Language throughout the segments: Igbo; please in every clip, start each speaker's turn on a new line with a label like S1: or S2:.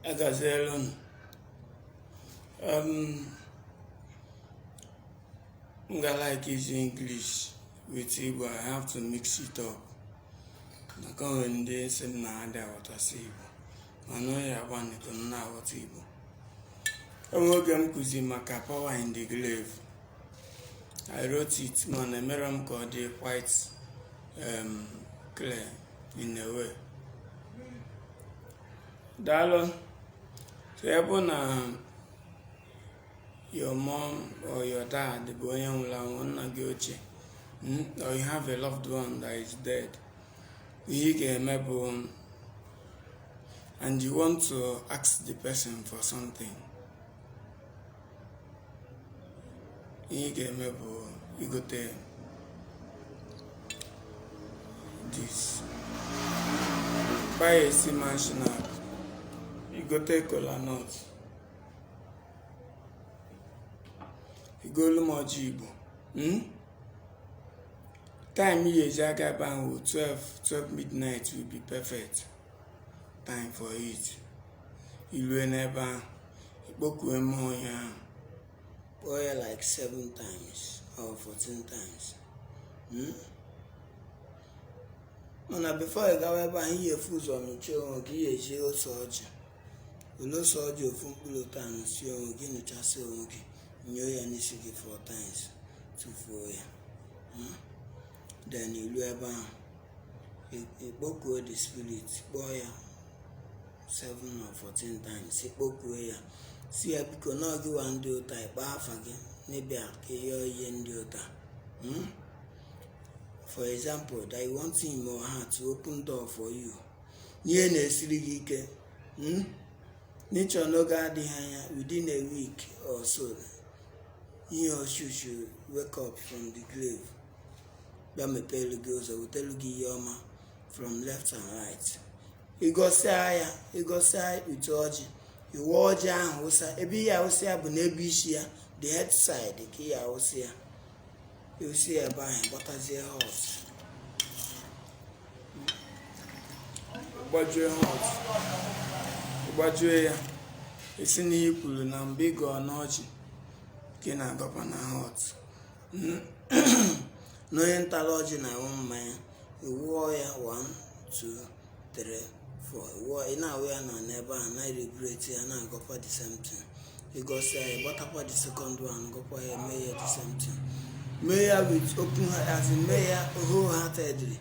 S1: Agaziela unu. M ga like iji English with Igbo. I have to mix it up. Maka onwe ndị sị m na ha dị aghọtasị Igbo, mana onye agbanịkọ m na-aghọta Igbo. Enwe oge m kụzi maka power in the grave. I wrote it, mana emere m ka ọ dị quite clear in a way. Daalụ. So ya bụ na your mom or your dad bụ onye nwụrụ anwụ, nna gị ochie, or you have a loved one that is dead, ihe ị ga-eme bụ, and you want to ask the person for something, ihe ị ga-eme bụ igote this, buy a seaman schnapps, igote kola nut, igolu m ọjị Igbo. Time ị ga-eji aga ebe ahụ, 12 midnight will be perfect time for it. Ilue n'ebe ahụ, ikpokue mmụọ onye ahụ, kpọọ ya like 7 times or 14 times. Mana before ị gawa ebe ahụ, ị ga-efu ụzọ nụchie onwe gị. Ị ga-eji ose ọjị, were ose ọjị ofu mkpụrụ ụtọ a nụsie onwe gị, nụchasị onwe gị, nyoo ya n'isi gị 4 times, tụfuo ya. Then ilu ebe ahụ, ịkpọkuo the spirit, kpọọ ya 7 or 14 times, ịkpọkuo ya, si ya biko na ọ gịwa ndị ụta, ịkpọ afa gị n'ịbịa ka ịyọọ ihe ndị ụta. For example, that you want him or her to open door for you, ihe na-esiri gị ike, n'ịchọ n'oge adịghị anya, within a week or so, he or she should wake up from the grave, bịa mepere gị ụzọ, wetelu gị ihe ọma from left and right. Ịgọsịa ya, ịgọsịa ite ọjị, iwe ọjị ahụ wụsa ebe ihe awụsị ya bụ n'ebe isi ya, the head side ka ihe awụsị ya, ewusi ya ebe ahụ, gbatazie hot, gbajue hot, gbajue ya, esi na ihe kwuru na mgbe ị gọọ n'ọjị ka ị na-agọkwa na hot na onye ntara ọjị na-aṅụ mmanya, iwụọ ya 1 2 3 4, wụọ, ị na-awụ ya na n'ebe ahụ, na-eregreti ya, na-agọkwa the same thing. Ịgọsịa ya, gbatakwa the second one, gọkwa ya, mee ya the same thing, mee ya with open heart, as in mee ya wholeheartedly.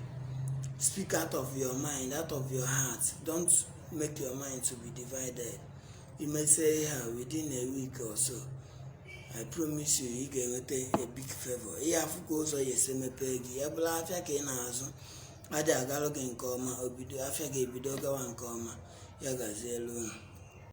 S1: Speak out of your mind, out of your heart. Don't make your mind to be divided. Imesie ihe a, within a week or so, I promise you, ị ga-enweta a big favor. Ihe afụkwa ụzọ ya esi mepee gị. Ya bụrụ afịa ka ị na-azụ adị agalụ gị nke ọma, obido afịa ga-ebido gawa nke ọma. Ya gazielu unu.